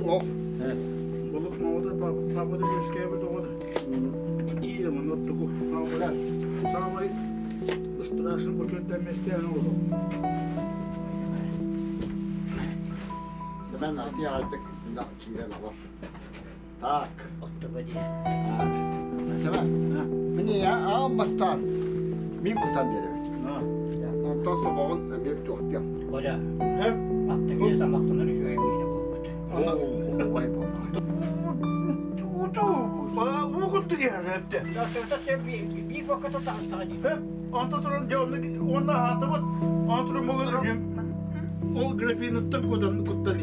Ол. Булук маҕада папада үөскээбит оҕо киирэмин оттуку саамай страшный бочуоттай месте оҥорор. Мен ати аҕайдык киирэн олор. Так. Оттуга дии. Сэмэн, мин аан бастаан мин кутан биэрэбин. Онтон собоҕун эмиэ туохтуом. Коля, аттыгы самахтанар үчүгэй миинэ буолбут. Ой, буолла. Уту, уу куттук иһэр Биир бокката таҕыстаҕа дии. Онто туран дьэ уонна аһаатыбыт. Онто туран ол графиныттан кутан куттан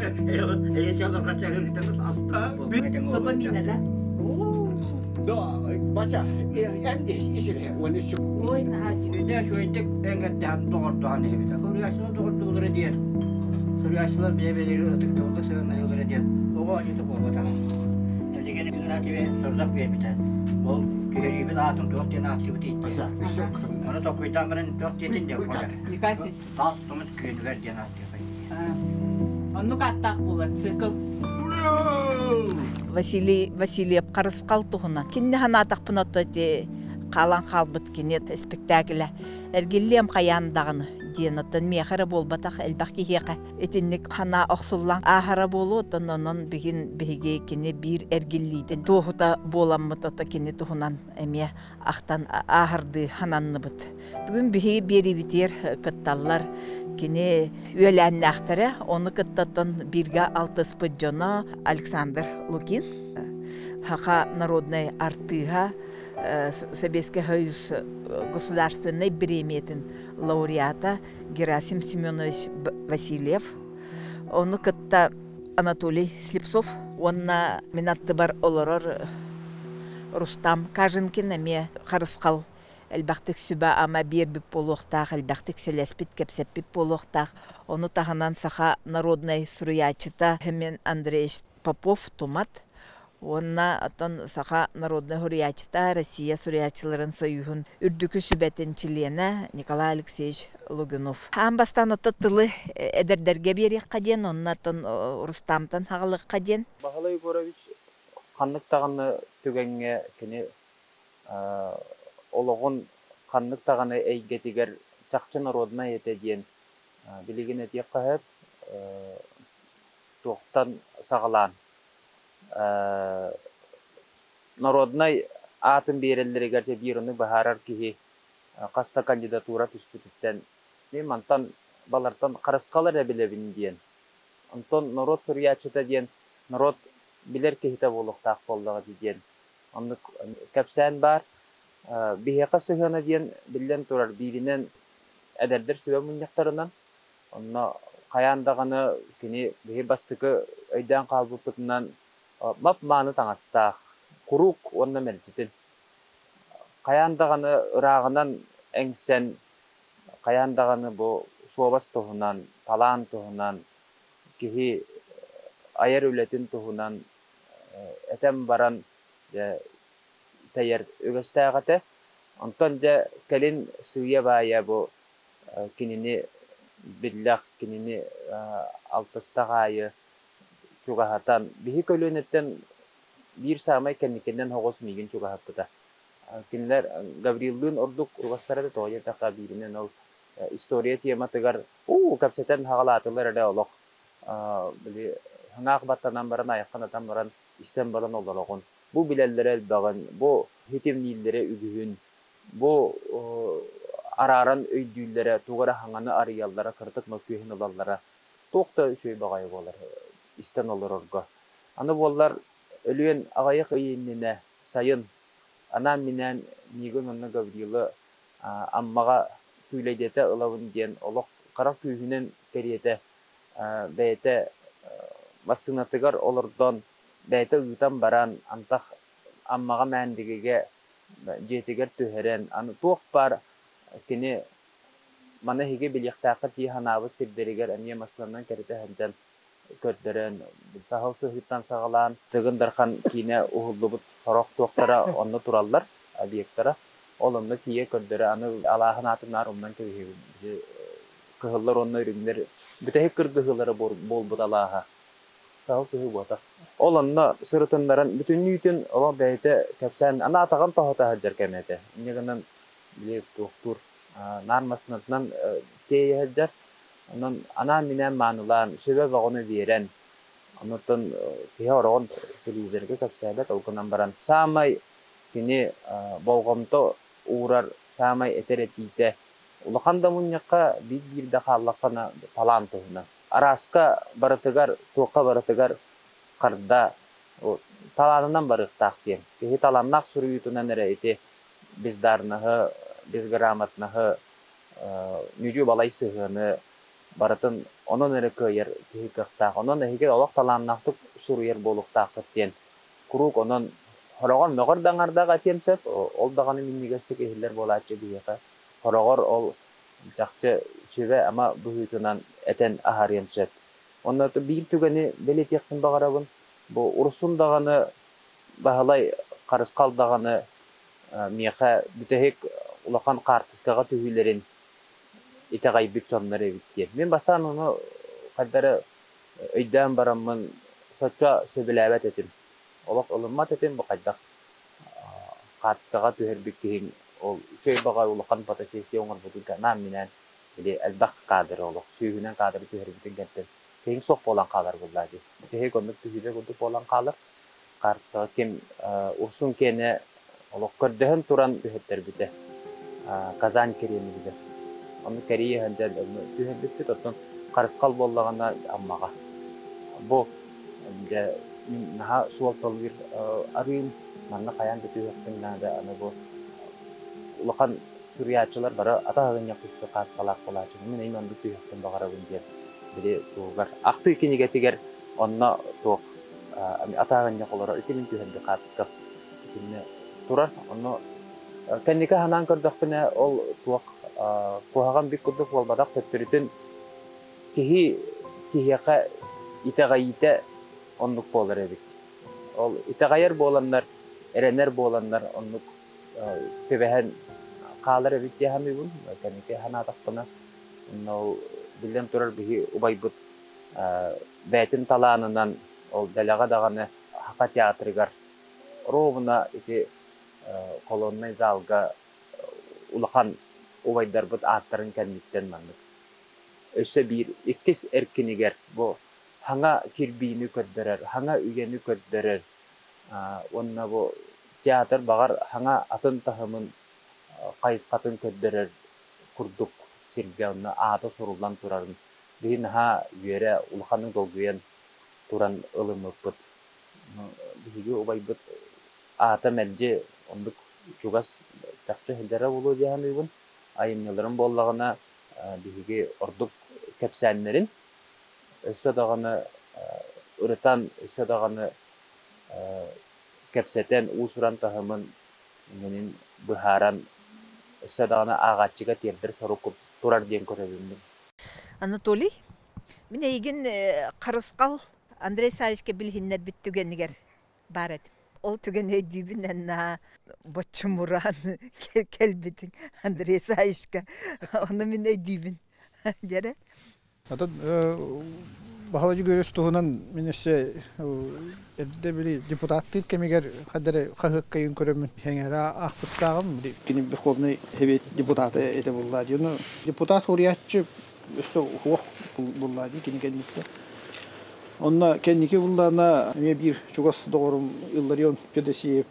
Собо миинэ Да, Вася, эн исире, уонна сүк. Ой, наһаа Үдэ үчүгэйдик эҥэрдэһэн доҕордоһон иһэбит. Суруйааччылар доҕордуулара диэн, суруйааччылар бэйэ-бэйэлэрин ытыктабылга сыһыаннаһыылара диэн оҕо оонньуута буолбатаҕа. Билигин Игнатьеве сорудах биэрбитэ. Ол түһэриибит аатын туох диэн ааттыыбыт Вася, ииттэ. Ону толкуйдаан баран туох диэтин диэн Коля. Никасис. Таас тумус күөнүгэр диэн ааттыахай. Оннук ааттаах буолар цикл. Василий Васильев Харысхал туһунан. Кинини санаатахпына ото ити хаалан хаалбыт кини спектаклэ «Эргиллиэм хайаан даҕаны» диэн оттон миэхэ эрэ буолбатах элбэх киһиэхэ итинник санаа охсуллан ааһара буолуо оттон онон бүгүн биһиги кини биир эргиллиитин туоһута буоламмыт ото кини туһунан эмиэ ахтан ааһардыы сананныбыт. Бүгүн биһиги биэриибитигэр кытталлар кини үөлээннээхтэрэ, ону кытта оттон бииргэ алтыспыт дьоно Александр Лукин, Саха народнай артыыһа, Советский Союз государственнай бириэмийэтин лауреата Герасим Семенович Васильев, ону кытта Анатолий Слепцов уонна мин аттыбар олорор Рустам Каженкин эмиэ харысхал элбэхтик сүбэ-ама биэрбит буолуохтаах, элбэхтик сэлэспит, кэпсэппит буолуохтаах. Ону таһынан саха народнай суруйааччыта Семен Андреевич Попов-Тумат уонна оттон саха народнай суруйааччыта Россия суруйааччыларын союһун үрдүкү сүбэтин чилиэнэ Николай Алексеевич Лугинов. Аан бастаан ото тылы эдэрдэргэ биэриэххэ диэн, онно оттон Рустамтан хаҕылыахха диэн. Баһылай Егорович ханнык даҕаны түгэҥҥэ кини олоҕун ханнык даҕаны эйгэтигэр чахчы норуодунай этэ диэн билигин этиэххэ сөп. Туохтан саҕалаан народнай аатын биэрэллэригэр дьэ биир ону быһаарар киһи хас да кандидатура түспүтүттэн мин мантан балартан харысхал эрэ билэбин диэн. Онтон норуот суруйааччыта диэн норуот билэр киһитэ буолуохтаах буоллаҕа дии диэн оннук кэпсээн баар. Биһиэхэ сыһыана диэн биллэн турар бииринэн эдэрдэр сүбэ мунньахтарынан онно хайаан даҕаны кини биһи бастакы өйдөөн хаалбыппытынан мап-мааны таҥастаах, куруук уонна мэлдьитин. Хайаан даҕаны ырааҕынан эҥсэн, хайаан даҕаны бу суобас туһунан, талаан туһунан, киһи айар үлэтин туһунан этэн баран дьэ тэйэр үгэстээх этэ. Онтон дьэ кэлин сыыйа-баайа бу кинини биллэх, кинини алтыстах аайы чугаһатан, биһи көлүөнэттэн биир саамай кэнникинэн оҕус миигин чугаһаппыта. Кинилэр Гавриллыын ордук чугастара да тоҕо диэтэххэ бииринэн ол история тематыгар уу кэпсэтэн хаҕалаатылар эрэ олох били хаҥаах баттанан баран айахханатан баран истэн баран олороҕун. Бу билэллэрэ элбэҕин, бу хитимнииллэрэ үгүһүн, бу арааран өйдүүллэрэ, тугу эрэ хаҥаны арыйаллара, кыратык мөккүөһүн ылаллара туох да үчүгэй баҕайы буолар истэн олорорго. Аны буоллар өлүөн аҕыйах ый иннинэ сайын анаан-минээн миигин уонна Гаврилы Аммаҕа күүлэйдэтэ ылабын диэн олох харах күүһүнэн кэриэтэ бэйэтэ массыынатыгар олордон бэйэтэ ыытан баран антах Аммаҕа Мээндигигэ дьиэтигэр түһэрэн аны туох баар кини маны эһиги билиэхтээххит дии санаабыт сирдэригэр эмиэ массыынанан кэритэ сылдьан көрдөрөн саһыл сыһыыттан саҕалаан Тыгын Дархан киинэ уһуллубут сорох туохтара онно тураллар объектара ол онно тиийэ көрдөрө аны алааһын аатын наар умнан кэбиһэбин кыһыллар уонна үрүҥнэр бүтэһик кыргыһыылара буолбут алааһа саһыл сыһыы буотах. Ол онно сырытыннаран бүтүннүүтүн олох бэйэтэ кэпсээн аны атаҕын тоһута сылдьар кэмэ этэ. Инньэ гынан били туохтуур наар массыынатынан тиэйэ сылдьар. Онон анаан-минээн маанылаан, сүбэ бөҕөнү биэрэн, онуттан киһи ороҕун телевизорга кэпсээбэт, ол гынан баран саамай кини болҕомто уурар саамай этэр этиитэ улахан да мунньахха биир-биирдэ хааллаххына талаан туһунан. Арааска барытыгар, туохха барытыгар харда талаанынан барыахтаах диэн. Киһи талааннаах суруйуутунан эрэ ити бездарнаһы, безграмотнаһы, нүдьү-балай сыһыаны барытын онон эрэ кыайар киһи кыахтаах. Онон эһиги олох талааннаахтык суруйар буолуохтааххыт диэн куруук онон хороҕор мөҕөр да аҥардаах этиэн сөп, ол даҕаны минньигэстик иһиллэр буолааччы биһиэхэ. Хороҕор ол чахчы сүбэ-ама быһыытынан этэн аһарыан сөп. Онно биир түгэни бэлиэтиэхпин баҕарабын. Бу Урсун даҕаны, Баһылай Харысхал даҕаны миэхэ бүтэһик улахан хаартыскаҕа түһүүлэрин итэҕэйбит дьоннор эбит диэн. Мин бастаан ону хайдары өйдөөн бараммын соччо сөбүлээбэт этим. Олох ылыммат этим, бу хайдах хаартыскаҕа түһэрбит киһиҥ ол үчүгэй баҕайы улахан фотосессия оҥорбутун анаан-минээн били элбэх кадры олох сүүһүнэн кадры түһэрбитин кэнтэн киһиҥ суох буолан хаалар буоллаа дии. Бүтэһик оннук түһүүлэр курдук буолан хаалар. Хаартыскаҕа ким Урсун киэнэ олох көрдөһөн туран түһэртэрбитэ. Казань Кремлигэр. Ону кэрийэ сылдьан түһэрбиппит, оттон харысхал буоллаҕына Аммаҕа. Бу дьэ мин наһаа суолталыыр арыым, манна хайаан да түһүөхпүн наада, аны бу улахан суруйааччылар бары атах-аҕынньах түспүт хаартыскалаах буолааччылар, мин эйим оннук түһүөхпүн баҕарабын диэн били туһугар ахтыы кинигэтигэр онно туох атах-аҕынньах олорор ити мин түһэрбит хаартыскам итиннэ турар. Онно кэнники санаан көрдөхпүнэ ол туох куһаҕан бик курдук буолбатах, төттөрүтүн киһи киһиэхэ итэҕэйиитэ оннук буолар эбит. Ол итэҕэйэр буоланнар, эрэнэр буоланнар оннук түбэһэн хаалар эбит дии саныыбын. Кэнники санаатахпына, онно ол биллэн турар биһи убайбыт бэйэтин талаанынан ол дэлэҕэ даҕаны Саха театрыгар ровно ити колоннай залга улахан убайдарбыт ааттарын кэнниттэн маннык өссө биир иккис эркинигэр бу хаҥа кирбиини көрдөрөр, хаҥа үйэни көрдөрөр уонна бу театр баҕар хаҥа атын таһымын хайысхатын көрдөрөр курдук сиргэ онно аата суруллан турарын биһи наһаа үөрэ улаханнык долгуйан туран ылыммыппыт. Биһиги убайбыт аата мэлдьи оннук чугас чахчы сылдьара буолуо дии саныыбын. Айымньыларым буоллаҕына биһиги ордук кэпсээннэрин өссө даҕаны ырытан, өссө даҕаны кэпсэтэн, уус-уран таһымын иҥэнин быһааран, өссө даҕаны ааҕааччыга тиэрдэр сорук турар диэн көрөбүн. Анатолий, мин эйигин Харысхал Андрей Савичка билиһиннэрбит түгэнигэр баар этим. Ол түгэни өйдүүбүн анна боччумураан кэлбитиҥ Андрей Савичка. Ону мин өйдүүбүн. Дьэрэ. Атын Баһылай Дьөгүөрүс туһунан мин өссө эрдэ били депутаттыыр кэмигэр хадары хаһыаккайын көрөммүн эҥэрэ аахпыттааҕым. Кини Верховный Совет депутата этэ булла дии. Депутат суруйааччы өссө уһуох булла дии кини кэнниттэн. Онно кэнники буллаана эмиэ биир чугас доҕорум Илларион Федосеев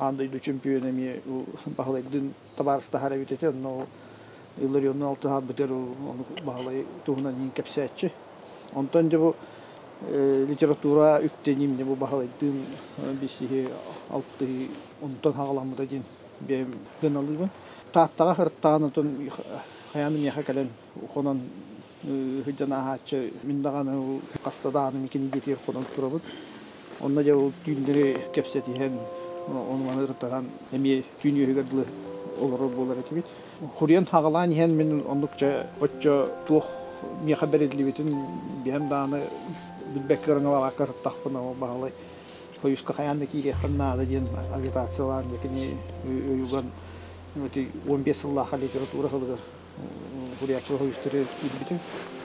аан дойду чемпиона эмиэ Баһылайдыын табаарыстаһар эбит этэ. Онно Илларионнуун алтыһаабытыгар ону Баһылай туһунан иин кэпсээччи. Онтон дьэ бу литература үктэниим дьэ бу Баһылайдыын билсиһи алтыһыы онтон хаҕаламмыта диэн бэйэм сыаналыыбын. Тааттаҕа сырыттаҕын отон хайаан да миэхэ кэлэн хонон сылдьан ааһааччы мин даҕаны хаста даҕаны кини дьиэтигэр хонон турабын. Онно дьэ ол түүннэри кэпсэтиһэн, ону-маны ырытыһан эмиэ түүн үөһүгэр дылы олорор буолар этибит. Хуруйан хаҕалаан иһэн мин оннук чэ оччо туох миэхэ бэриллибитин биһэм даҕаны билбэккэ ырыҥалаабакка ырыттахпына ол баһылай хойуска хайаан да киириэххин наада диэн агитациялаан дьэ кини өйүгэн ити 15 сыллаахха литература сылыгар суруйааччы хойустары киирбитим.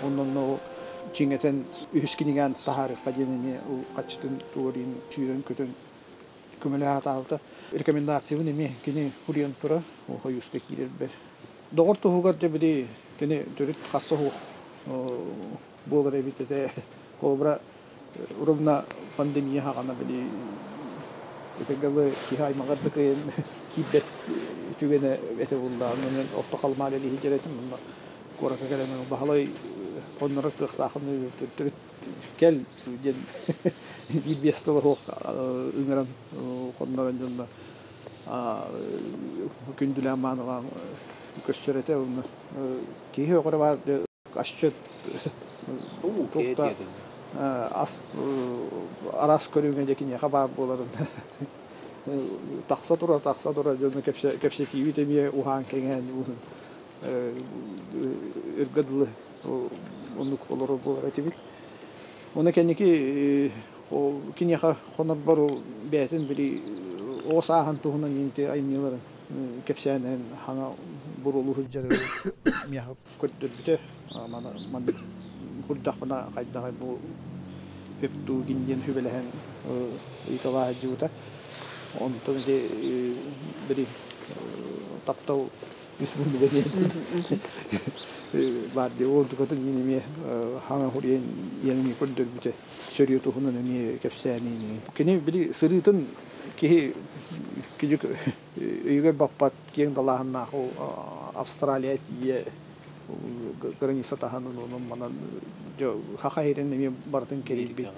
Онно Чиҥэтэн үһүс кинигээн таһаарыахха диэн эмиэ ол хаччытын туорин сүүрэн-көтөн көмөлөһө сатаабыта. Рекомендациябын эмиэ кини суруйан турар, ол хойууска киирэрбэр. Доҕор туһугар дьэ били кини төрүт хасса суох буолар эбит этэ. Холобура, ровно пандемия хаҕана били этэргэ киһи аймаҕар да кыайан киирбэт түгэнэ этэ буолла. Онон орто халымаа үлэлии сылдьар этим. Онно куоракка кэлэн Баһылай хоннорор кыахтаахын төрүт кэл диэн биир биэс тыла суох ыҥыран хоннорон дьонно күндүлээн маанылаан көрсөр этэ. Онно киһи өҕөрө баар асчыт туохта ас араас көрүҥэ дьэ киниэхэ баар буоларын тахса тура тахса тура дьону кэпсэтиибит эмиэ уһаан кэҥээн өргө дылы оннук олорор буолар этибит. Уонна кэнники киниэхэ хонорбор бэйэтин били оҕо сааһын туһунан инти айымньыларын кэпсээнин хаҥа буруолуу сылдьар миэхэ көрдөрбүтэ. Маны маннык курдахпына хайдаҕый бу Пептугин диэн сүбэлэһэн ыйыталаһа сылдьыбыта. Онтон ити били таптал үс муннуга диэн баар дии. Ол дукатын мин эмиэ хаҥа хуруйан иэнин көрдөрбүтэ. Сөрүө туһунан эмиэ кэпсээниини. Кини били сырыытын киһи кидьик өйүгэр баппат киэҥ далааһыннаах ол Австралия тиийэ граница таһынан онон манан хаха иһирин эмиэ барытын кэрийбит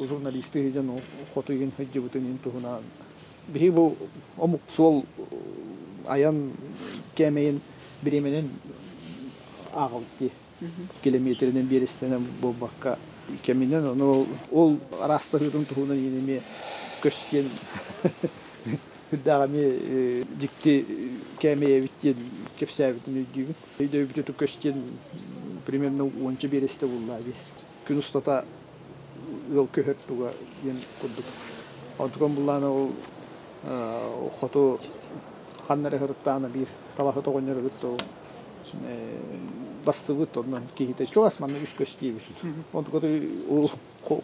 журналисты дьон хоту иһин сылдьыбытын иһин туһунан биһи бу омук суол айан кээмэйин бириэмэнэн ааҕабыт дии километринэн биэрэстэнэн буолбакка кэминэн ону ол араастаһыытын туһунан иһин эмиэ көстүөн үрдээх эмиэ дьикти кээмэйэбит диэн кэпсээбитин өйдүүбүн. Өйдөөбүтү көстүөн примерно уонча биэрэстэ буолла дии. Күн устата ыал көһөр туга диэн курдук. Онтукан буллаана ол хоту ханна эрэ сырыттаҕына биир талаһыт оҕонньор ыгытта ол бассыбыт онон киһитэ чугас манна үс көс диэбит. Онтуката ол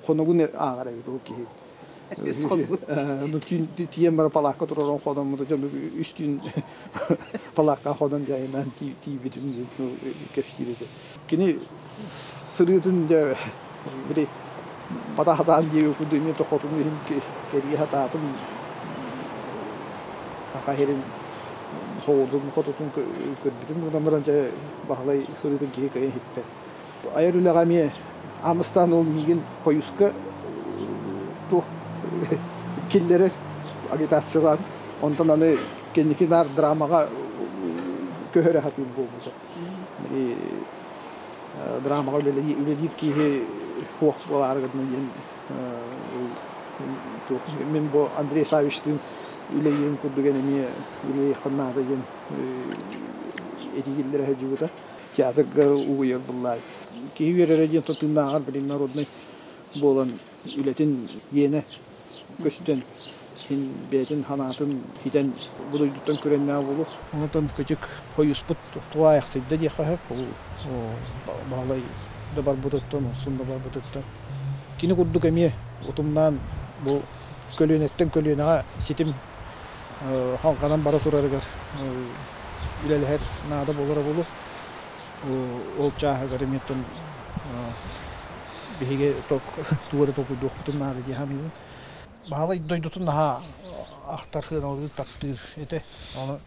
хонугун ааҕар эбит ол киһи. Ну тиийэн бара палаакка тураран хономмута дьону үс түүн палаакка хонон дьайынан тиийбитин кэпсиир этэ. Кини сырыытын дьэ били батаһатаан диэби курдук эмиэ тохотун иһин кэрийэ сатаатым саха сирин соҕурдун хотутун көрбүтүм гынан баран дьэ Баһылай сырыытын киһи кыайан иһиппэт. Айар үлэҕэ эмиэ аамыстаан ол миигин хойуска туох киллэрэр агитациялаан онтон аны кэнники наар драмаҕа көһөрө сатыыр буолбута. Драмаҕа үлэлиир киһи суох буолаары гына диэн туох мин бу Андрей Савичтыын үлэлиирим курдук эн эмиэ үлэлиэххин наада диэн этигиллэрэ сылдьыбыта. Театрга угуйар буллаай. Киһи үөрэрэ диэн тутуннааҕар билин народный буолан үлэтин иэнэ көстөн син бэйэтин санаатын хитэн бу дойдуттан күрэннээх буолуох. Онтон кычык хойуспут туайахсыйда диэххэ сөп. Ол Баһылай да барбытыттан, Урсун да барбытыттан. Кини курдук эмиэ утумнаан бу көлүөнэттэн көлүөнэҕэ ситим халҕанан бара турарыгар үлэлэһэр наада буолара буолуо. Ол чааһыгар эмиэ биһиги тугу эрэ толкуйдуохпутун наада дии саныыбын. Баһылай дойдутун наһаа ахтар, сыаналыыр, таптыыр этэ. Ону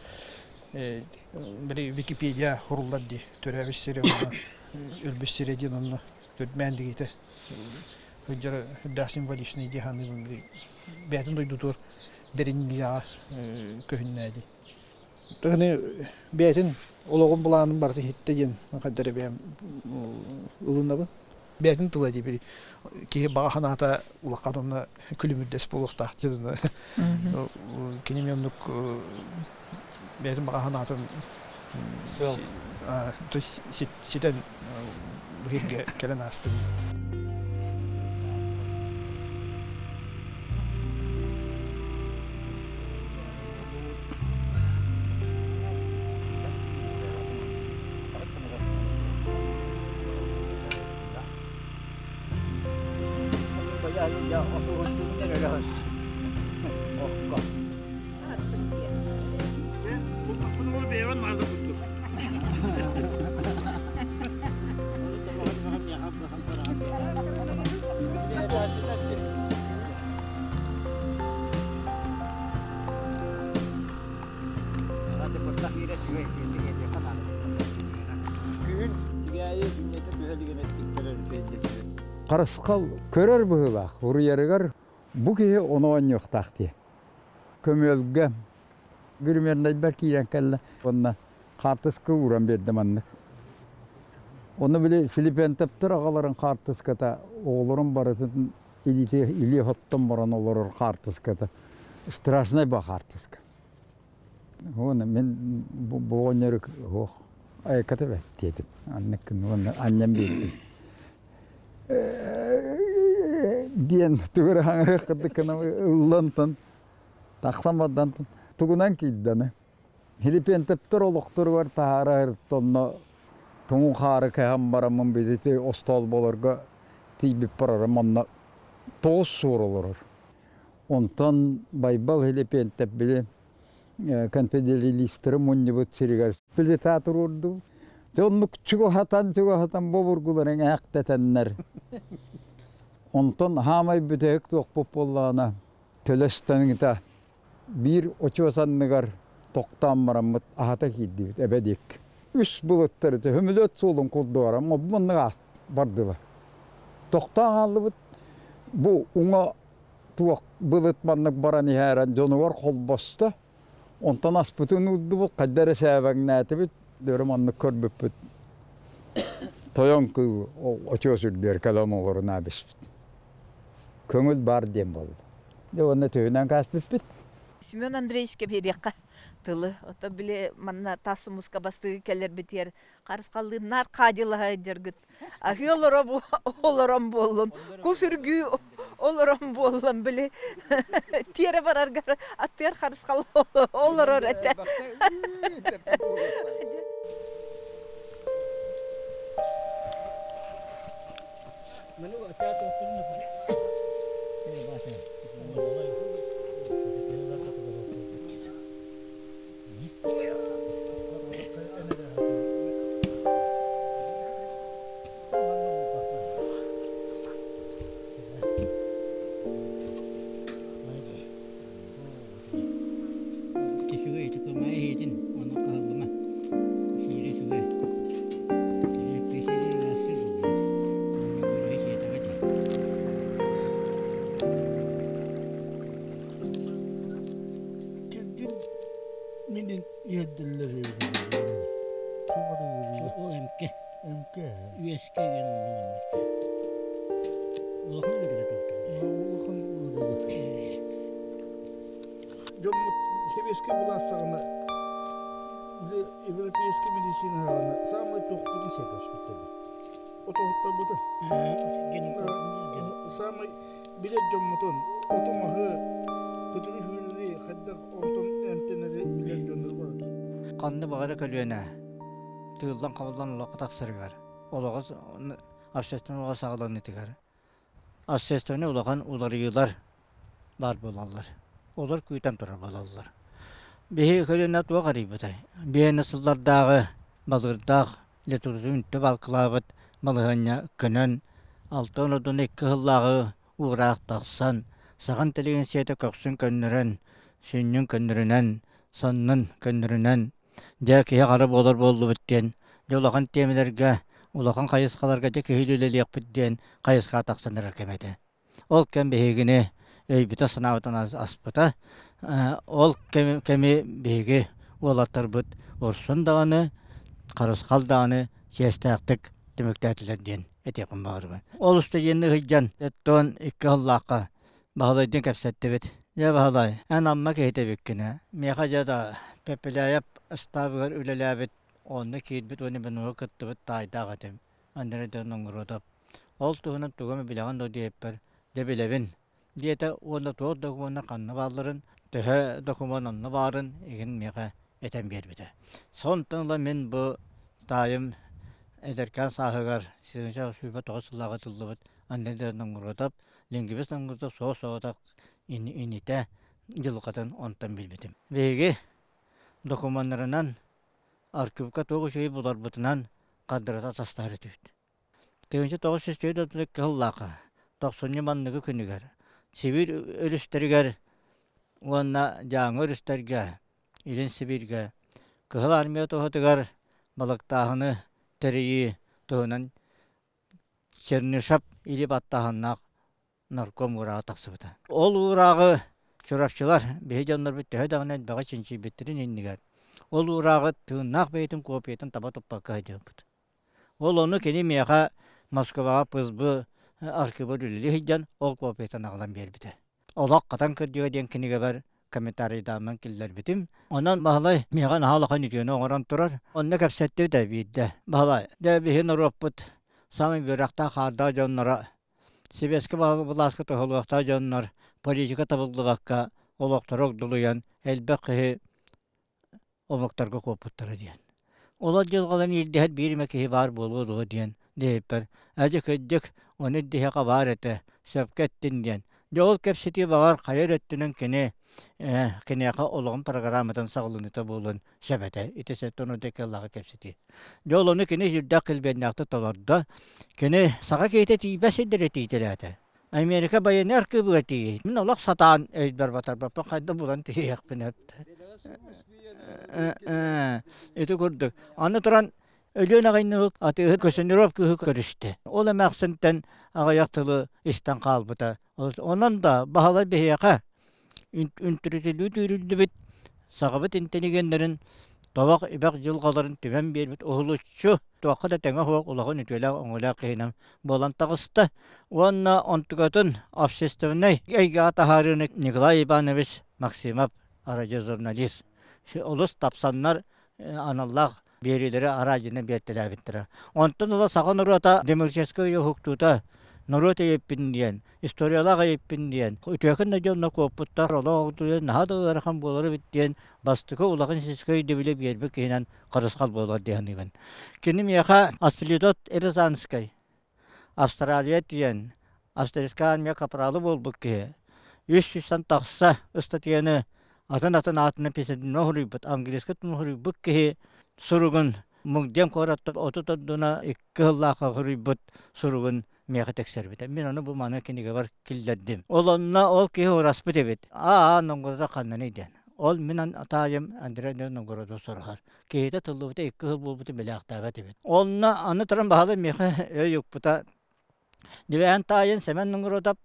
били Википедия суруллар дии, төрөөбүт сирэ уонна өлбүт сирэ диэн онно төрдмээн дигитэ. Сылдьара сүрдээх символичный дии саныыбын. Били бэйэтин дойдутугар бэриниилээҕэ көһүннэ дии. Тыгыны бэйэтин олоҕун былаанын барыта иһиттэ диэн хайда эрэ бэйэм ылынабын. Бэйэтин тыла дии киһи баҕа санаата улахан уонна күлүмүрдэс буолуохтаах диэн кини эмиэ оннук бэйэтин баҕа санаатын ситэн бу сиргэ кэлэн аастым. Дьэ отугуттугун эрэ өлөһөс. Окко. Күһүн тигээйи иннэтэ түһэ илигинэ тиктэрэр үчүгэйдик. Харысхал көрөр быһыылаах уруйарыгар бу киһи ону оонньуохтаах дии. Көмүөлгэ гримернайбар киирэн кэллэ уонна хаартыска ууран биэрдэ маннык. Ону били Силипиэнтэптэр аҕаларын хаартыската оҕолорун барытын илиитэ илии хоттон баран олорор хаартыската страшнай ба хаартыска. Уонна мин бу оҕонньору суох айакката бэрт диэтим. Аннык уонна анньан биэрдим. Диэн тугу эрэ хаҥырыах курдук гына ыллантан тахсан бардан тугунан киирдэни. Филиппиэнтэптэр олохторугар таһаара онно туҥу хаары кэһэн бараммын бидити остоолболорго тиийбит барарым онно тоҕус суор олорор. Онтон Байбал Филиппиэнтэп били конфедералистары мунньубут сиригэр плита туруордубут. Дьэ оннук чугаһатан-чугаһатан бобургуларын ээхтэтэннэр. Онтон хаамай бүтэһик туохпут буоллаҕына төлөстөн биир очуос анныгар тохтоон бараммыт аһата киирдибит эбэ диэки. Үс былыттар этэ сөмөлүөт суолун курдугара мобманнык бардылар. Тохтоон хааллыбыт. Бу уҥа туох былыт маннык баран иһээрэн дьонугар холбосто. Онтон аспытын уурдубут, хайда эрэ сээбэҥнээтибит, дөрө маннык көрбүппүт. Тойон кыыл очуос үрдүгэр кэлэн олорун аабиспит. Көҥүл баар диэн буолла. Дьэ уонна төһүнэн кааспыппыт. Семен Андреевичка биэриэххэ тылы. Ото били манна тас муска бастыгы кэлэрбитигэр харысхаллыыннаар хаадьылаһа дьаргыт Аһыы олорон буоллун, кус үргүү олорон буоллун, били тиэрэ бараргар аттыар харысхал олорор этэ. Киргин минин иһэрдэллэр Туох эрэ Ол эмке. Эмке. Үөскэ диэн маннык. Улахан ыарыыга туттуллар. Улахан ыарыыга. Дьоммут сэбиэскэй былаас саҕана европейскай медицина саҕана саамай туохпутун сэргэспиттэрэ. Отоһуттарбытын. Саамай билэр дьоммутун оту-маһы, көтөрү-сүүрүүнү хайдах онтон эмтэнэри билэр дьоннор баар. Ханна баҕара көлүөнэ тыыллан-хабыллан олоххо тахсарыгар, олоҕо общественнай олоҕо саҕаланыытыгар общественнай улахан уларыйыылар баар буолаллар. Олор күүтэн турар буолаллар. Биһиги көлүөнэ туох арыйбытай? Биэнэ сыллардааҕы балыырдаах литургия үнтү балкылаабыт балаһыанньа көнөн, 62 сыллааҕы уураах тахсан, саха интеллигенцията көхсүн көннөрөн, сүнньүн көннөрүнэн, саннын көннөрүнэн, дьэ киһи хара буолар буоллубут диэн, дьэ улахан тиэмэлэргэ, улахан хайысхаларга дьэ киһи үлэлиэхпит диэн хайысха тахсан эрэр кэм этэ. Ол кэм биһигини өйбүтэ-санаабытын аспыта. Ол кэми биһиги уолаттарбыт Урсун даҕаны, Харысхал даҕаны чиэстээхтик түмүктээтилэр диэн этиэхпин баҕарабын. Ол устудьуоннуу сылдьан оттон икки сыллаахха Баһылайдыын кэпсэттибит. Дьэ, Баһылай, эн Амма киһитэ эбиккин ээ. Миэхэ дьэ да Пепеляев ыстаабыгар үлэлээбит, онно киирбит уонна бенуга кыттыбыт таайдаах этим. Андрей Донгородов. Ол туһунан тугу эмэ билэҕин дуо диэбиппэр, дьэ билэбин, диэтэ уонна туох докумуона ханна баалларын, төһө докумуон онно баарын игин миэхэ этэн биэрбитэ. Сонтон ыла мин бу таайым эдэркээн сааһыгар 1929 сыллааҕы тыллыбыт Андрей Донгородов. Лингвист оҥорто суос-соҕотох инитэ дьылҕатын онтон билбитим. Биһиги докумуоннарынан архивка туох үчүгэй буларбытынан хардарыта атастаһар этибит. 1944 кыһыллаахха тохсунньу манныгы күнүгэр Сибиир өрүстэригэр уонна Дьааҥы өрүстэргэ Илин Сибииргэ Кыһыл Армия туһатыгар балыктааһыны тэрийии туһунан Чернышев илии баттааһыннаах нарком уурааҕа тахсыбыта. Ол уурааҕы чурапчылар биһи дьоннорбут төһө даҕаны элбэҕи чинчийбиттэрин иннигэр ол уурааҕы тыыннаах бэйэтин копиятын таба туппакка сылдьыбыппыт. Ол ону кини миэхэ Москваҕа ПСБ архыыбар үлэлии сылдьан ол копиятын аҕалан биэрбитэ. Олох хатан кырдьыга диэн кинигэбэр комментарийдааммын киллэрбитим. Онон Баһылай миэхэ наһаа улахан үтүөнү оҥорон турар. Онно кэпсэттибит ээ биирдэ. Баһылай, дьэ биһи норуоппут саамай үөрэхтээх хаардаах дьонноро Сэбиэскэй былааска туһалыахтаах дьоннор политика табыллыбакка олохторо огдолуйан элбэх киһи омуктарга куоппуттара диэн. Олор дьылҕаларын ирдэһэр биир эмэ киһи баар буолуо дуо диэн диэбиппэр, эдьик кырдьык ону ирдэһиэххэ баар этэ, сөпкө эттин диэн. Дьэ ол кэпсэтии баҕар хайа эрэ өттүнэн кини киниэхэ олоҕун программатын саҕаланыыта буолуон сөп этэ. Ити сэттэ икки кэпсэтии. Дьэ ол ону кини сүрдээх килбиэннээхтик толордо. Кини саха киһитэ тиийбэт сирдэрэ тиийтэлээтэ. Америка байыаннай архыыбыгар тиийэ. Мин олох сатаан өйбөр батарбаппын хайда булан тиийиэхпин эптэ. Ити курдук. Аны туран Өлүөн аҕайныһык атыыһыт Косиниров кыыһы көрүстэ. Ол эмээхсинтэн аҕыйах тылы истэн хаалбыта. Онон да баһылай биһиэхэ үнтүрүтүлүү түүрүллүбүт саҕабыт интеллигеннэрин тобох ибэх дьылҕаларын түмэн биэрбит уһулуччу туохха да тэҥэ суох улахан үтүөлээх өҥөлөөх киһинэн буолан таҕыста уонна онтукатын общественнай эйгэҕэ таһаарыыны Николай Иванович Максимов радиожурналист олус тапсаннар аналлаах биэриилэри араадьыйанан биэртэлээбиттэрэ. Онтон ыла саха норуота демократическай уһуктуута норуот өйөппүн диэн, историялаах өйөппүн диэн, үтүөкэн да дьонно куоппуттар, олох наһаа да ыарахан буолар эбит диэн бастакы улахан сельскэй өйдөбүлү биэрбит киһинэн харысхал буолар дии саныыбын. Кини миэхэ Асплидот Рязанскай, Австралия тиийэн, австрийскай армия капралы буолбут киһи, 300 тахса ыстатыйаны атын-атын аатынан писательнай суруйбут, английскай тылын суруйбут киһи суругун Мугден куораттан 30 ордуна икки сыллаахха суруйбут суругун миэхэ тиксэрбитэ. Мин ону бу маны кинигэбэр киллэрдим. Ол онно ол киһи ураспыт эбит. Аа, Новгорода ханнаный диэн. Ол мин таайым Андрей Новгородов сураһар. Киһитэ тыллыбыта икки сыл буолбутун билээхтээбэт эбит. Онно аны туран баһылай миэхэ өй укпута. Дибээн таайын Сэмэн Новгородов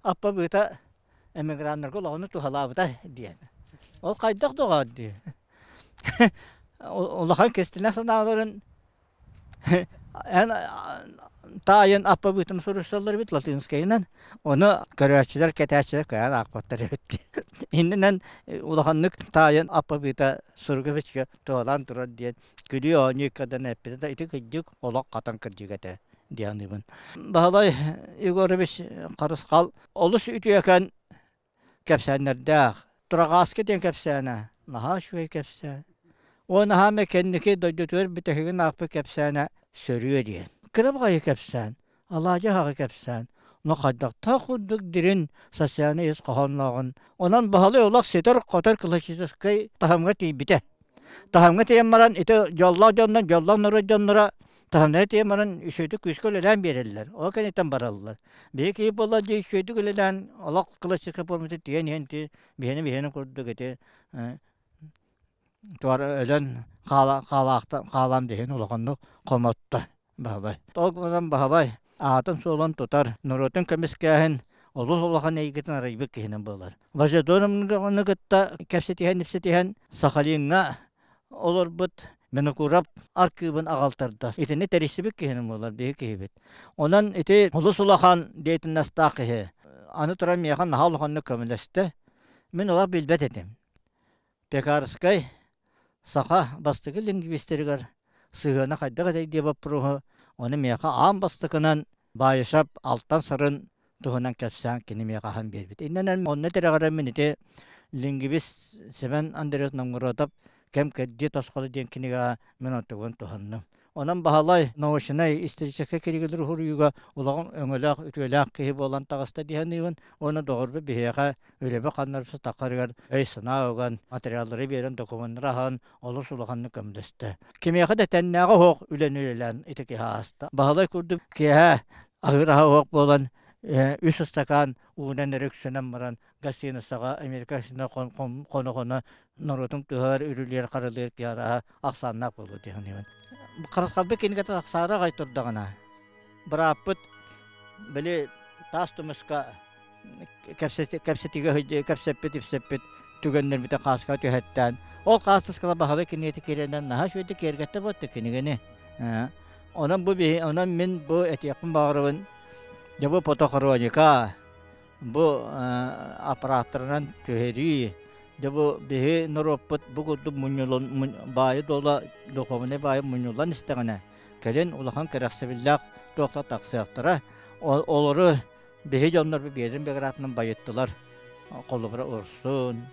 аппа быыта эмиграннарга олоҕуну туһалаабыта диэн. Ол хайдах доҕоор дии. Улахан кистэлэҥ санааларын эн таайын аппабыытын суруйсаллар эбит латинскайынан ону көрөөччүлэр кэтээччилэр кыайан аахпаттар эбит иннинэн улаханнык таайын аппабыыта суруга бичигэ туһалаан турар диэн күлүү оонньуу иккэрдэн эппитэ да ити кырдьык олох хатан кырдьык этэ диэн аныыбын Баһылай Егорович Харысхал олус үтүөкэн кэпсээннэрдээх. Тураҕааска диэн кэпсээнэ наһаа үчүгэй кэпсээн. Уонна хаама кэнники дойдутугар бүтэһигин аахпыт кэпсээнэ Сөрүө диэн. Кыра баҕайы кэпсээн, алаадьы аһаҕы кэпсээн, но хайдахтаах курдук дирин социальнай ис хоһооннооҕун. Онон Баһылай олох ситэр-хотор классическай таһымҥа тиийбитэ. Таһымҥа тиийэн баран ити дьоллоох дьоннор, дьоллоох норуот дьонноро таһымнара тиийэн баран үчүгэйдик күүскэ үлэлээн биэрэллэр. Ол кэнниттэн бараллар. Биһиги киһи буолла дии үчүгэйдик үлэлээн олох классическай формата тиийэн иһэн ити биһиэнэ биһиэнэ курдук ити туора өлөн хаалаахтан хаалан биһин улаханнык хомотто Баһылай. Ол гынан Баһылай аатын-суолун тутар, норуотун көмүскээһин олус улахан эйгэтин арыйбыт киһинэн буолар. Вожедоновны кытта кэпсэтиһэн-ипсэтиһэн Сахалиҥҥа олорбут Винокуров аркыыбын аҕалтарда. Итини тэрийсибит киһинэн буолар биһи киһибит. Онон ити олус улахан деятельностаах киһи. Аны туран миэхэ наһаа улаханнык көмөлөстө. Мин олох билбэт этим. Пекарскай саха бастакы лингвистэригэр сыһыана хайдах этэй диэн боппуруоһу ону миэхэ аан бастакынан Баайышап Алтан Сарын туһунан кэпсээн кини миэхэ аһан биэрбит. Иннинэн онно тирэҕирэммин ити лингвист Семен Андреевич Новгородов «Кэм кэрдии тосхоло» диэн кинигэҕэ мин онтубун туһанным. Онон Баһылай научнай историческай кинигэлэри суруйууга улахан өҥөлөөх, үтүөлээх киһи буолан таҕыста дии саныыбын. Уонна доҕорбут биһиэхэ үлэбит ханнарбыт таххарыгар өй-санаа уган, материаллары биэрэн, докумуоннары аһан олус улаханнык көмөлөстө. Кимиэхэ да тэннээҕи оһох үлэни үлэлээн ити киһи ааста. Баһылай курдук киэһэ аһыыр аһа оһох буолан үс ыстакаан уунан эрэ үксэнэн баран гостиницаҕа Америка гостиницаҕа хоно-хоно норуотун тыһар, үрүлүөр, харылыыр киһи арааһа ахсааннаах буолуо дии саныыбын. Харысхалбыт кинигэтэ тахсаары аҕай турдаҕына, бырааппыт били таас тумуска кэпсэтигэ кэпсэппит ипсэппит түгэннэрбитин хааска түһэттээн, ол хаастыскала баһылай кинигэтэ киирэнэн наһаа үчүгэйдик киэргэттэ буотта кинигэни. Онон бу онон мин бу этиэхпин баҕарабын, дьэ бу фотохроника Бу аппараттарынан түһэрии, дьэ бу биһи норуоппут бу курдук мунньулун баайы-дуола духовнай баайы мунньуллан истэҕинэ, кэлин улахан кэрэхсэбиллээх туохта тахсыахтара. Олору биһи дьоннор биэрин бигратынан байыттылар. Холобура Урсун,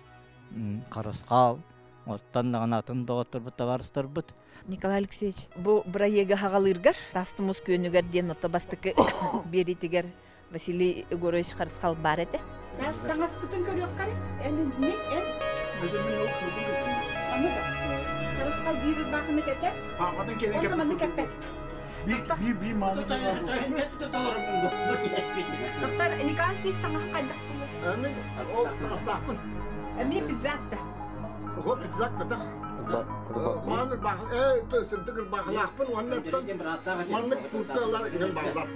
Харысхал, оттон даҕаны атын доҕотторбут, табаарыстарбыт. Николай Алексеевич, бу бырайыагы хаҕалыыргар Таас Тумус күөнүгэр диэн ото бастакы биэриитигэр Василий Егорович Харысхал баар этэ. Таҥаспытын көрүөххэ эн мин эн Аны да Харысхал биир ырбаахыны кэтэ. Онно манны кэппэт. Биир биир мааны Доктор Николай Алексеевич таҥаһа хайдах Мен ол таҥастаахпын. Эмиэ пиджак да. Ого пиджак бэтэх. Мааны ырбаах э сырдык ырбаахылаахпын уонна маннык курталар иһэн бааллар.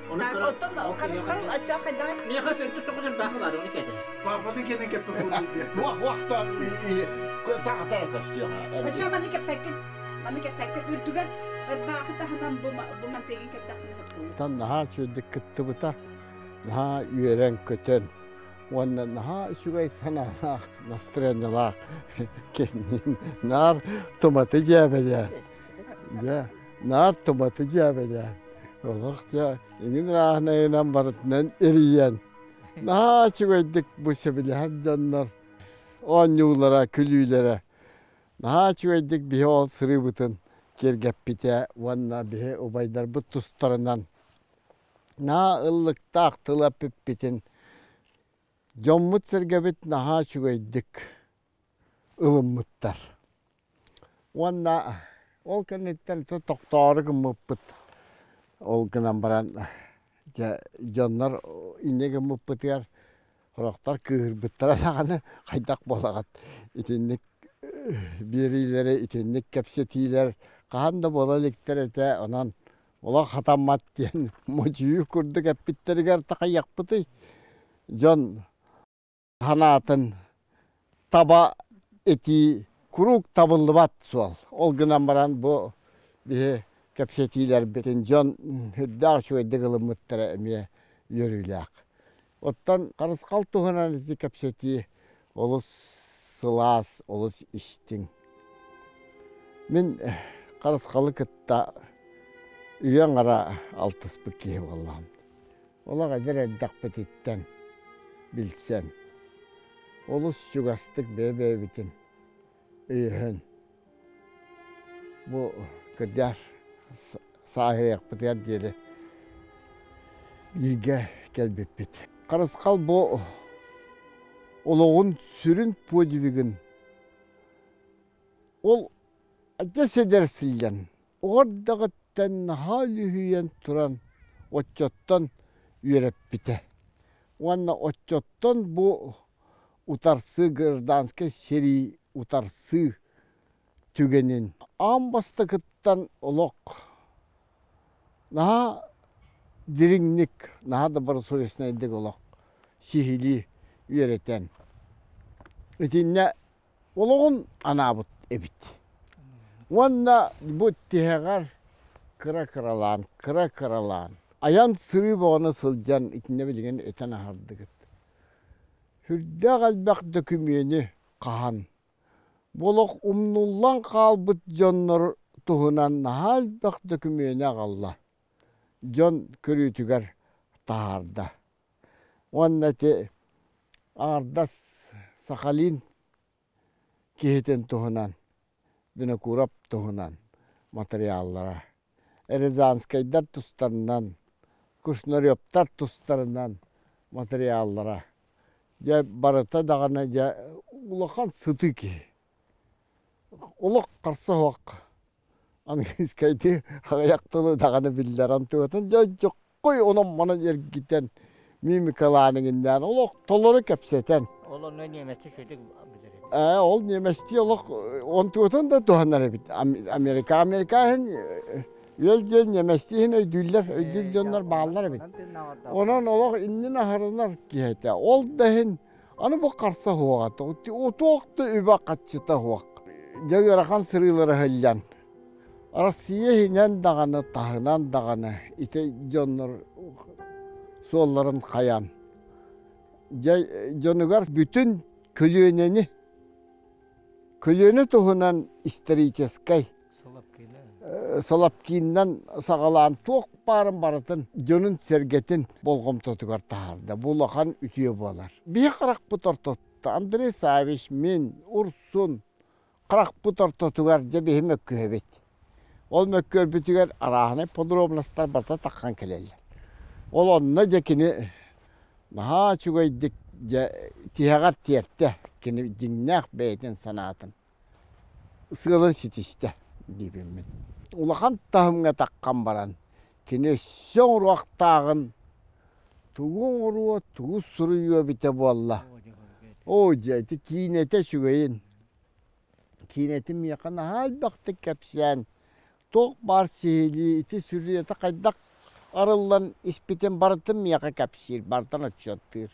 Оттон Харысхал аччаах хайдаҕый? Миэхэ сырдык тоҕус ырбаахы баар, ону кэтэ. Папаны кэнэ кэппэ Уах-уахта саҕата көстүөҕэ. Оччо маны кэппэккин. Маны кэппэккин. Үрдүгэр ырбаахы таһынан бу бу мантыгын кэттэххинэ сөп Тан наһаа үчүгэйдик кыттыбыта, наһаа үөрэн-көтөн уонна наһаа үчүгэй санаалаах, настырыанньалаах кэннин наар туматы дьээбэлээн. Дьэ, наар туматы дьээбэлээн. Олох дьэ иҥин ырааһынайынан барытынан эрийэн наһаа үчүгэйдик бу сөбүлэһэр дьоннор оонньуулара, күлүүлэрэ наһаа үчүгэйдик биһи ол сырыыбытын киэргэппитэ уонна биһи убайдарбыт тустарынан наһаа ыллыктаах тыла эппиппитин дьоммут-сэргэбит наһаа үчүгэйдик ылыммыттар. Уонна ол кэнниттэн тохтоору гыммыппыт. Ол гынан баран дьэ дьоннор инньэ гыммыппытыгар сорохтор кыыһырбыттара даҕаны хайдах буолаҕыт итинник биэриилэри итинник кэпсэтиилэр хаһан да буола иликтэр этэ онон олох хатаммат диэн модьуйуу курдук эппиттэригэр такайыахпытый дьон санаатын таба этии куруук табыллыбат суол. Ол гынан баран бу биһи кэпсэтиилэрбитин дьон үрдээх үчүгэйдик ылыммыттара эмиэ үөрүүлээх. Оттон Харысхал туһунан ити кэпсэтии олус сылаас, олус истиҥ. Мин Харысхалы кытта үйэ аҥара алтыспыт киһи буоллаҕым. Олох эдэр эрдэхпититтэн билсэн, олус чугастык бэйэ-бэйэбитин өйөһөн, бу кырдьар сааһырыахпытыгар диэри бииргэ кэлбиппит. Харысхал бу олоҕун сүрүн подвигын ол адьас эдэр сылдьан Оҕо эрдэҕиттэн наһаа үлүһүйэн туран оччоттон үөрэппитэ уонна оччоттон бу утарсыы гражданскай сэрии утарсыы түгэнин аан бастакыттан олох наһаа дириҥник, наһаа добросовестнайдык олох сиһилии үөрэтэн итиннэ олоҕун анаабыт эбит. Уонна бу тиһэҕэр кыра-кыралаан, кыра-кыралаан айан сырыы бөҕөнү сылдьан итиннэ билигин этэн аһардыгыт. Сүрдээх элбэх дөкүмүөнү хаһан, бу олох умнуллан хаалбыт дьоннор туһунан наһаа элбэх дөкүмүөнү аҕалла, дьон көрүүтүгэр таһаарда. Уонна ити аҥардас Сахалин киһитин туһунан, Винокуров туһунан. материаллара. Рязанскайдар тустарынан, Кушнаревтар тустарынан материаллара. Дьэ барыта даҕаны дьэ улахан сытыы киһи. Олох харса суох английскайдыы аҕыйах тылы даҕаны биллэрэн туотун дьэ дьоккой онон-манан эргитэн мимикалаан иҥиннээн олох толору кэпсэтэн. Ол онно немецти шүтүк билэр Ээ, ол немецти олох онтуотун да туһанар эбит. Америка Америка иһин үөл диэн немецти иһин өйдүүллэр, өйдүүр дьоннор бааллар эбит. Онон олох иннин аһарынар киһи этэ. Ол да иһин аны бу харса суоҕа, туох да үбэ хаччыта суох. Дьэ ыарахан сырыылары ыһыллан Россия иһинэн даҕаны, таһынан даҕаны ити дьоннор суолларын хайан дьэ дьонугар бүтүн көлүөнэни көлүөнэ туһунан историческай Солопкинынан саҕалаан туох баарын барытын дьонун-сэргэтин болҕомтотугар таһаарда. Бу улахан үтүө буолар. Биһи харахпыт ортотуттан Андрей Савич, мин, Урсун харахпыт ортотугар дьэ биһи мөккүһэбит. Ол мөккүөрбүтүгэр арааһынай подробностар барыта таххан кэлэллэр. Ол онно дьэ кини наһаа үчүгэйдик дьэ тиһэҕэр тиэртэ кини дьиҥнээх бэйэтин санаатын. Сыалын ситистэ диибин мин. Улахан таһымҥа таххан баран кини өссө оҥоруохтааҕын тугу оҥоруо, тугу суруйуо эбитэ буолла. Оо дьэ ити киинэтэ үчүгэйин. Киинэтин миэхэ наһаа элбэхтик кэпсээн, туох баар сиһилии ити сюжета хайдах арыллан испитин барытын миэхэ кэпсиир, барытын отчуоттуур.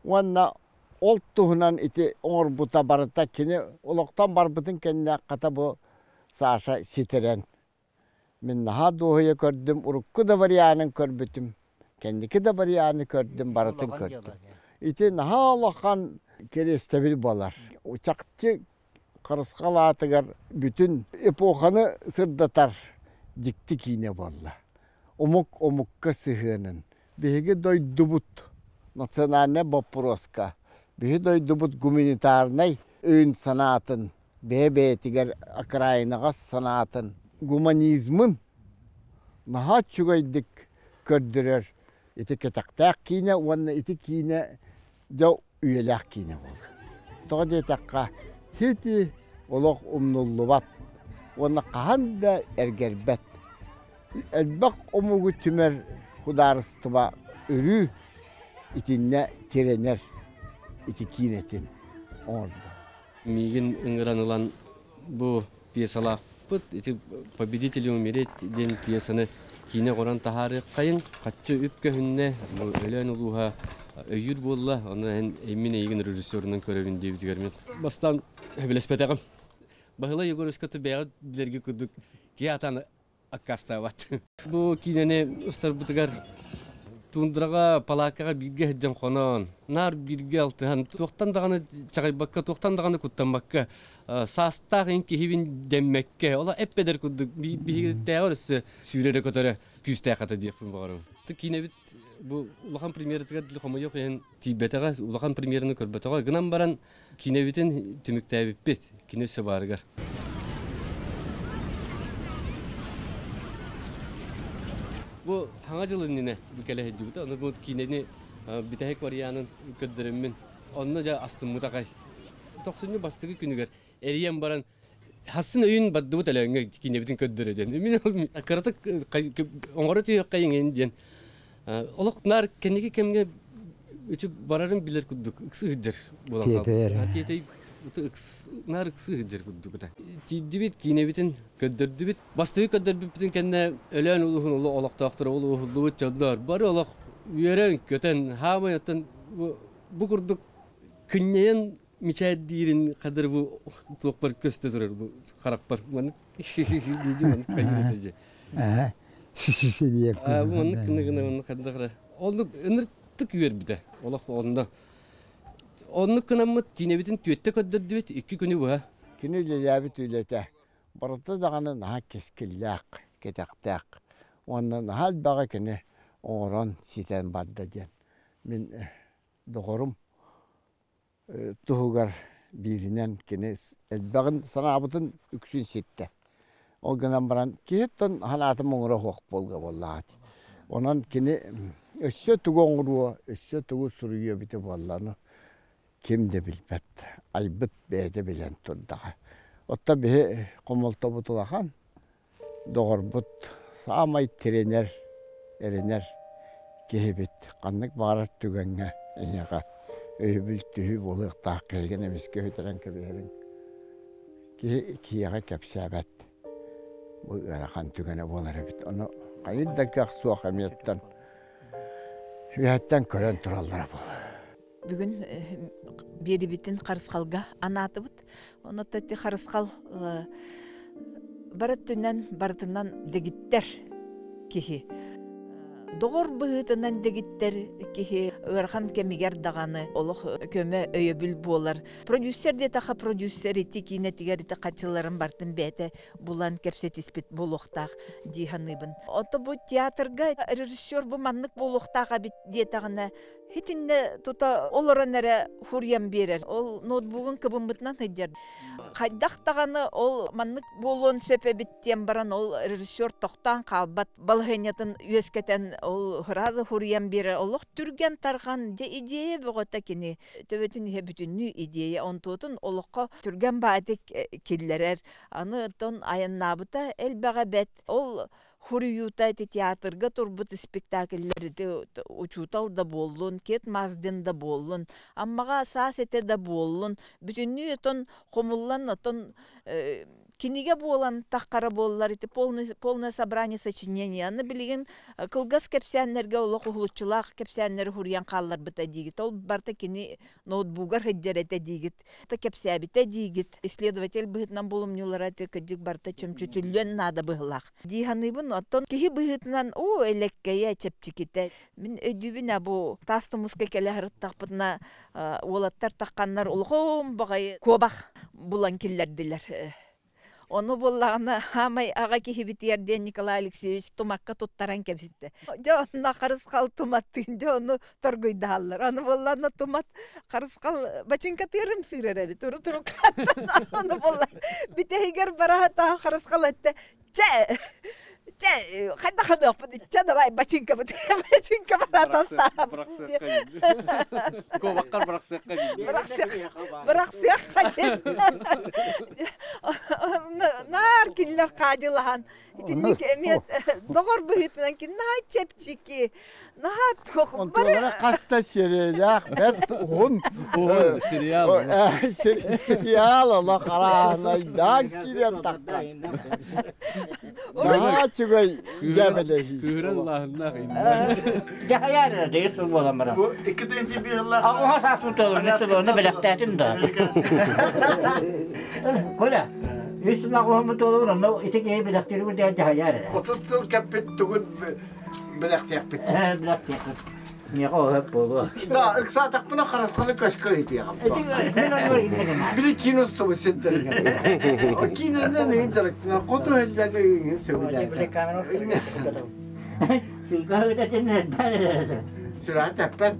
Уонна ол туһунан ити оҥорбута барыта кини олохтон барбытын кэннэ хата бу Саша ситэрэн мин наһаа дуоһуйа көрдүм, урукку да варианын көрбүтүм, кэнники да варианы көрдүм, барытын көрдүм. Ити наһаа улахан кэриэстэбил буолар. Чахчы Харысхал аатыгар бүтүн эпоханы сырдатар дьикти киинэ буолла. Омук омукка сыһыанын, биһиги дойдубут национальнай боппуруоска, биһи дойдубут гуманитарнай өйүн-санаатын, бэйэ-бэйэтигэр окраинаҕа санаатын, гуманизмын наһаа үчүгэйдик көрдөрөр ити кэтэхтээх киинэ уонна ити киинэ дьэ үйэлээх киинэ буолар. Тоҕо диэтэххэ, хити олох умнуллубат уонна хаһан да эргэрбэт. Элбэх омугу түмэр судаарыстыба өрүү итиннэ тирэнэр ити киинэтин оҥордо. Миигин ыҥыран ылан бу пьесалаахпыт ити «Победители умереть» диэн пьесаны киинэ оҥорон таһаарыаххайыҥ. Хаччы үп көһүннэ, бу Өлөөн улууһа өйүүр буолла. Онон эн мин эйигин режиссерунан көрөбүн диэбитигэр мин бастаан сөбүлэспэтэҕим. Баһылай Егоровичка бэйэҕит билэргэ курдук киһи атаан аккаастаабат. Бу киинэни устарбытыгар тундраҕа, палаакаҕа бииргэ сылдьан хонон, наар бииргэ алтыһан, туохтан даҕаны чаҕыйбакка, туохтан даҕаны куттаммакка, саастаах ин киһибин дэммэккэ, ола эппэдэр курдук биһигиттээҕэр өссө сүүрэрэ-көтөрө күүстээх ата диэхпин баҕарабын. Киинэбит бу улахан премьератыгар хомойуох иһин тиийбэтэҕэ, улахан премьераны көрбөтөҕө. Гынан баран Киинэбитин түмүктээбиппит, кини өссө баарыгар. Бу хаҥа дьыл иннинэ бу кэлэ сылдьыбыта. Ону бу киинэни бүтэһик варианын көрдөрөммүн, онно дьэ астыммыт аҕай. Тохсунньу бастакы күнүгэр эрийэн баран хассын өйүн бардыбыт Өлөөҥҥө киинэбитин көрдөрө диэн. Мин кыратык оҥоро түһүөххэйиҥин диэн. Олох наар кэнники кэмҥэ үчү барарын билэр курдук ыксы сылдьар буолан хаалбыт. Тиэтэй наар ыксы сылдьар курдук этэ. Тиийдибит, киинэбитин көрдөрдүбүт. Бастакы көрдөрбүппүтүн кэннэ Өлөөн улууһун олохтоохторо улууһуллубут дьоннор бары олох үөрэн-көтөн, хаамай оттон бу курдук кынньайан мичээрдиирин хадыр бу туохпар көстө турар бу харахпар маннык маннык хайыыр этэ сисиси диэк маннык гына гына маннык хандах оннук ыныртык үөрбүтэ олох онно оннук гынаммыт киинэбитин түөттэ көрдөрдүбүт икки күнү быһа кини үлэлээбит үлэтэ барыта даҕаны наһаа кэскиллээх кэтэхтээх уонна наһаа элбэҕи кини оҥорон ситэн барда диэн мин доҕорум туһугар бииринэн кини элбэҕин санаабытын үксүн ситтэ. Ол гынан баран киһиттэн санаатын муҥура суох буолга буоллаҕа. Онон кини өссө тугу оҥоруо, өссө тугу суруйуо эбитэ буолла, ким да билбэт, айбыт бэйэтэ билэн турдаҕа. Оттон биһи хомолтобут улахан, доҕорбут саамай тирэнэр, эрэнэр киһибит ханнык баҕарар түгэҥҥэ эйиэхэ өйөбүл түһүү буолуохтаах киһигин эмискэ сүтэрэн кэбиһэриҥ киһи киһиэхэ кэпсээбэт бу ыарахан түгэнэ буолар эбит. Ону хайыр да кыах суох эмиэттэн үөһэттэн көрөн тураллара буолар. Бүгүн биэрибитин харысхалга анаатыбыт. Онон ити харысхал бары өттүнэн барытынан дэгиттэр киһи. Доҕор быһыытынан дэгиттэр киһи ыарахан кэмигэр даҕаны олох көмө өйөбүл буолар. Продюсер диэтэхэ продюсер ити киинэтигэр ити хаччыларын бартын бэйэтэ булан кэпсэтиспит буолуохтаах дии саныыбын. Ото бу театрга режиссер бу маннык буолуохтаах эбит диэтэҕинэ Итиннэ тута олорон эрэ хуруйан биэрэр. Ол ноутбугун кыбыммытынан сылдьар. Хайдах даҕаны ол маннык буолуон сөп эбит диэн баран ол режиссер тохтоон хаалбат балаһыанньатын үөскэтэн ол сразу хуруйан биэрэр. Олох түргэн тарҕан дьэ идея бөҕөтө кини төбөтүн иһэ бүтүннүү идея онтуотун олоххо түргэн баатик киллэрэр. Аны оттон айаннаабыта элбэҕэ бэт. Ол Хуруйуута ити театрга турбут спектакльлэр ити учуутал да буоллун, Кет Мазден да буоллун, Аммаҕа саас этэ да буоллун, бүтүннүү отон хомуллан отон кинигэ буолан таххара буоллар ити полное собрание сочинений аны билигин кылгас кэпсээннэргэ олох уһулуччулаах кэпсээннэри хуруйан хаалларбыта диигит ол барыта кини ноутбугар сылдьар этэ диигит кэпсээбитэ диигит исследователь быһыытынан булумньулара кырдьык барыта чөмчөтүллүөн наада быһылаах дии саныыбын оттон киһи быһыытынан оо элэккэйэ чэпчикитэ мин өйдүүбүн бу таас тумуска кэлэ сырыттахпытына уолаттар тахханнар улахан баҕайы куобах булан киллэрдилэр. Ону буоллаҕына хаамай аҕа киһибитигэр диэн Николай Алексеевич тумакка туттаран кэбистэ. Дьэ онно харысхал туматтыын дьэ ону торгуйдаһаллар. Аны буоллаҕына тумат харысхал бачыҥкатыырым сыырар эбит урут-уруккаттан ону буолла бүтэһигэр бараһатаан харысхал эттэ чэ чэ хайдах ханыахпыт чэ давай бачыҥкабыт бачыҥка бараатастаабыт Куобаххар бырахсыахха бырахсыахха диэн наар кинилэр хаадьылаһан итинник эмиэ доҕор быһыытынан кини наһаа чэпчэки наһаа туох Онтулара хаста сериялаах бэрт уһун уһун сериал сериал олох араанайдаан киирэн таххан наһаа үчүгэй дьээбэлэһии кыыран лааһыннаах Дьаһайар эрэ сыл буолан баран. Бу икки биһыллаах Оҕо сааспыт туолар, бэлэхтээтим да. Коля, үс сыл оҕоһуммут туолар, онно ити киһи бэлэхтиир диэн дьаһайар эрэ. 30 сыл кэппит тугун бэлэхтиэхпит. Бэлэхтиэхпит. Миэхэ оһоп буолуо. Да, ыксаатахпына харысхалы көскө ыытыаҕым. Били киин устубу сирдэригэр. Киинэнэн ыйын дьарыктанар, хоту иһиллэргэ ыйын сөбүлээтэ. Сүрэҕи тэппэт.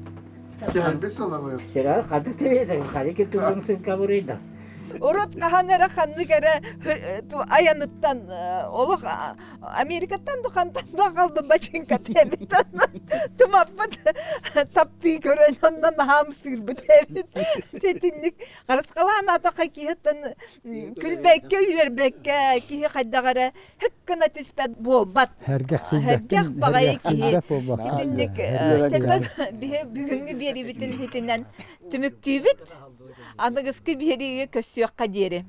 Кэһэлбит солобуйу. Сүрэҕи хаты тэбиэтэ, хаты кытылын сыҥка буруйда. Урут хаһан эрэ ханнык эрэ айаныттан олох Америкаттан да хантан да хаалбыт бачыҥка эбит тумаппыт таптыы көрөн онно наһаам сыырбыт эбит итинник харысхалаан атаха киһиттэн күлбэккэ үөрбэккэ киһи хайдах эрэ һык гына түспэт буолбат Һэргэх баҕайы киһи итинник сэтэн биһи бүгүҥҥү биэрибитин итинэн түмүктүүбүт аныгыскы биэриигэ көссүөххэ диэри.